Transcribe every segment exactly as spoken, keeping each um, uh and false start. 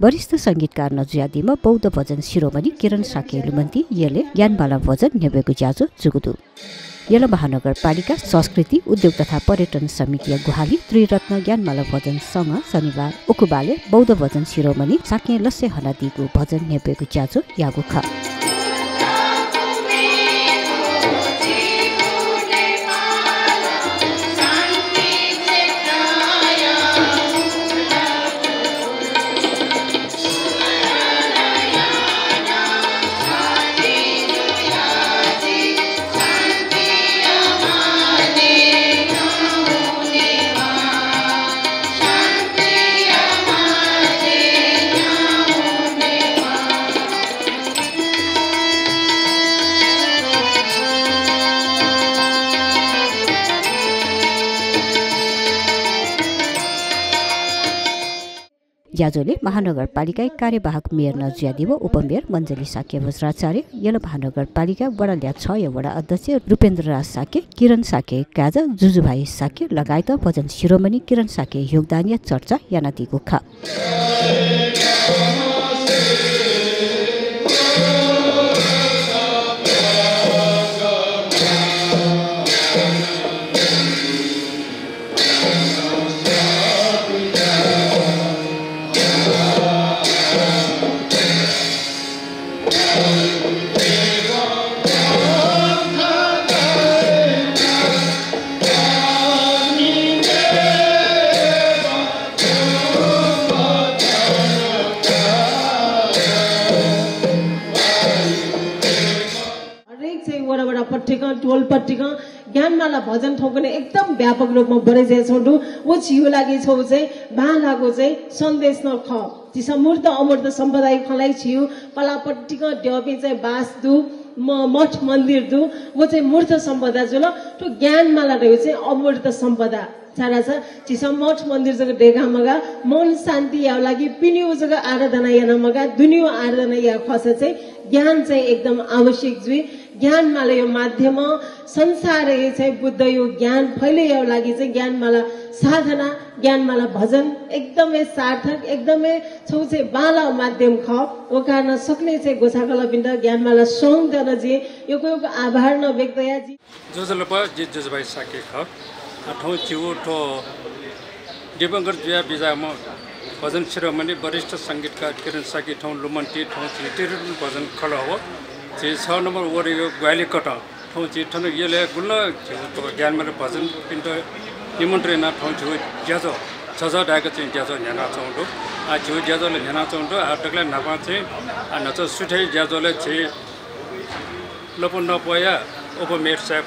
वरिष्ठ संगीतकार नं जुयादीम्ह बौद्ध भजन शिरोमणि किरण शाक्य लुमन्ति यलय् ज्ञानमाला भजन न्ह्यब्वयेगु ज्याझ्वः जूगु दु। यल महानगरपालिका संस्कृति, उद्योग तथा पर्यटन समितिया ग्वाहालिं त्रिरत्न ज्ञानमाला भजन संघं शनिबार उकुबालय् बौद्ध भजन शिरोमणि शाक्यं लसय् हनादीगु भजन न्ह्यब्वयेगु ज्याझ्वः याःगु खः। ज्याझ्वलय् महानगरपालिकाया कार्यवाहक मेयर नं जुयादीम्ह उपमेयर मञ्जली शाक्य वज्राचार्य, यल महानगरपालिका वडा ल्याः छया वडा अध्यक्ष रूपेन्द्र राज शाक्य, किरण शाक्य काय्‌जा, जुजुभाइ शाक्य लगायत भजन शिरोमणि किरण शाक्य योगदानया चर्चा यानादीगु खः। हरेक चाहिँ वडा वडा पट्टिकं, टोल पट्टिकं ज्ञानमाला भजन थौंकन्हय् एकदम व्यापक रूपमा बढे जुयाच्वंगु दु। व झीगु लागि छगू चाहिँ बांलाःगु चाहिँ सन्देश नं खः। झीसं मूर्त अमूर्त सम्पदाया खँ ल्हाइ। झीगु पलाः पट्टिकं द्यःपिं चाहिँ बास दु, म-, मठ मन्दिर दु, व चाहिँ मूर्त सम्पदा जुल। थ्व ज्ञानमाला धइगु चाहिँ अमूर्त सम्पदा। छाय्‌धाःसा झीसं मठ मन्दिर जक दय्‌का मगाः, मन शान्ति यायेगु लागि पिनेगु जक आराधना याना मगाः, दुनेगु आराधना याये खःसा चाहिँ ज्ञान चाहिँ एकदम आवश्यक जुइ। ज्ञानमालाया माध्यमं संसारय् चाहिँ बुद्धया ज्ञान फैले यायेगु लागि चाहिँ ज्ञानमाला साधना, ज्ञानमाला भजन एकदमै सार्थक, एकदमै छगू चाहिँ बांलाःगु माध्यम खः। व कारणं सकलें चाहिँ ग्वसाःखलःपिन्त ज्ञानमाला स्वंगु दन जिं यक्व यक्व आभार नं व्यक्त याये। जि ज्वजलपा, जि जुजुभाइ शाक्य खः। आ, थौं झीगु थ्व दिवंगत जुया बिज्याःम्ह भजन शिरोमणि वरिष्ठ संगीतकार किरण शाक्य थौं लुमन्ति थौं झी त्रिरत्न भजन खलः व झी छ नम्बर वडया ग्वाहालि कथं थौं झी थन यलय् गुलि नं झीगु थ्व ज्ञानमाला भजनपिन्त निमन्त्रण यानाः थौं झीगु ज्याझ्वः झःझः धायेक चाहिँ ज्याझ्वः न्ह्यानाच्वंगु दु। आ, झीगु ज्याझ्वः ला न्ह्यानाच्वंगु दु। आ, दकलय् न्हापां चाहिँ, आ, न्हाचः सुथय् ज्याझ्वलय् झी लँपु नपःया उपमेयर साहेब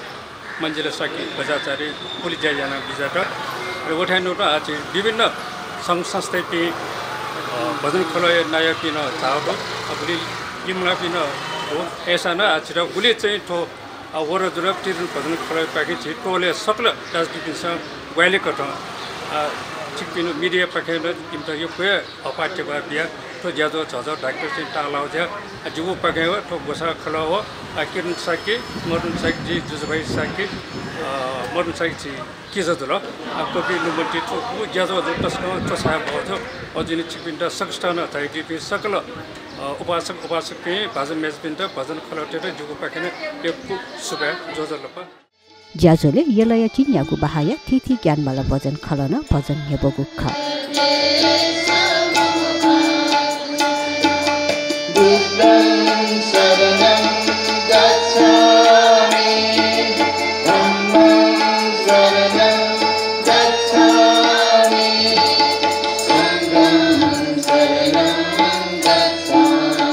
मञ्जली शाक्य बज्राचार्य गुलि ज्या याना बिज्यात। र वथाय् नं आ झी विभिन्न संघ संस्थापिं, अ, भजन खलःया नायःपिं नं झाःगु दु। अ, गुलि लिमलाःपिं नं दु। अय्‌सां नं आ झीत गुलि चाहिँ थ्व, अ, वडा जुल त्रिरत्न भजन खलःपाखें झी टोलय् सकल दाजुकिजापिन्सं ग्वाहालि कथं, अ, छिकपिनि मिडियापाखें नं इमित यक्व हे हःपाः त्यपाः बियाः थ्व ज्याझ्वः झःझः धायेक चाहिँ ताःलाःगु ज्या। आ, जिगु पाखें व थ्व ग्वसाःखलः व, आ, किरण शाक्य, मदन शाक्य, जि जुजुभाइ शाक्य, अ, मदन शाक्य झी किजा जुल। आ, कपि लुमन्ति थ्व गुगु ज्याझ्वः जू तसकं च्वछाये बहःजू। अझ नं छिकपिन्त सकसितं नं झायादीपिं सकल, अ, उपासक उपासिकापिं भाजु मय्‌जुपिन्त भजन खलःतय्‌त जिगु पाखें नं यक्व सुभाय्, ज्वजलपा। ज्याझ्वलय् यलया चिन्यागू बाहाःया थीथी ज्ञानमाला भजन खलं नं भजन न्ह्यब्वःगु खः। बुद्धं शरणं गच्छामि, धम्मं शरणं गच्छामि, संघं शरणं गच्छामि।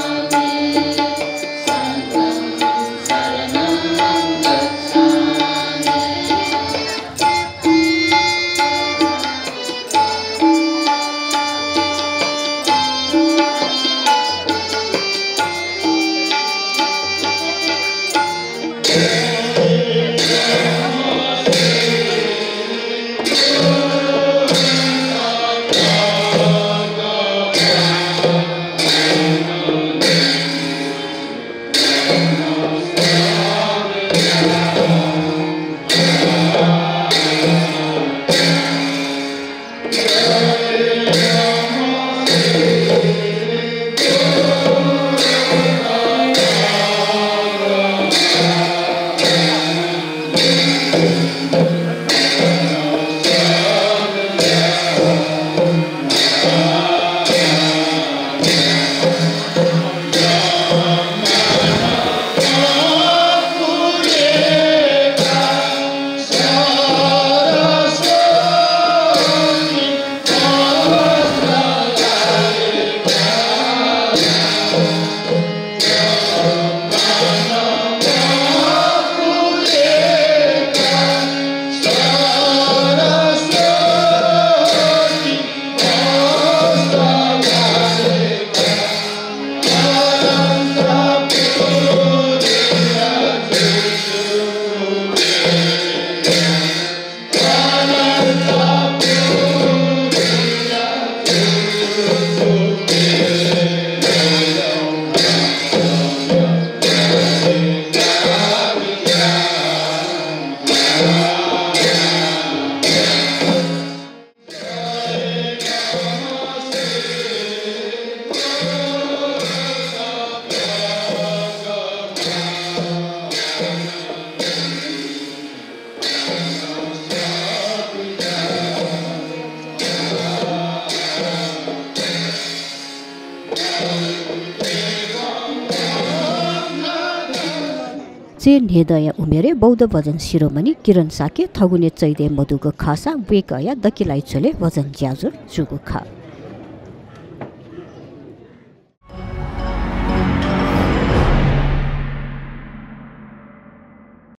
च्वय् न्हय्दँया उमेरय् बौद्ध भजन शिरोमणि किरण शाक्य थगुने चय्दये मदुगु खःसा वय्कःया दकिलाइ झ्वलय् भजन ज्याझ्वः जूगु खः।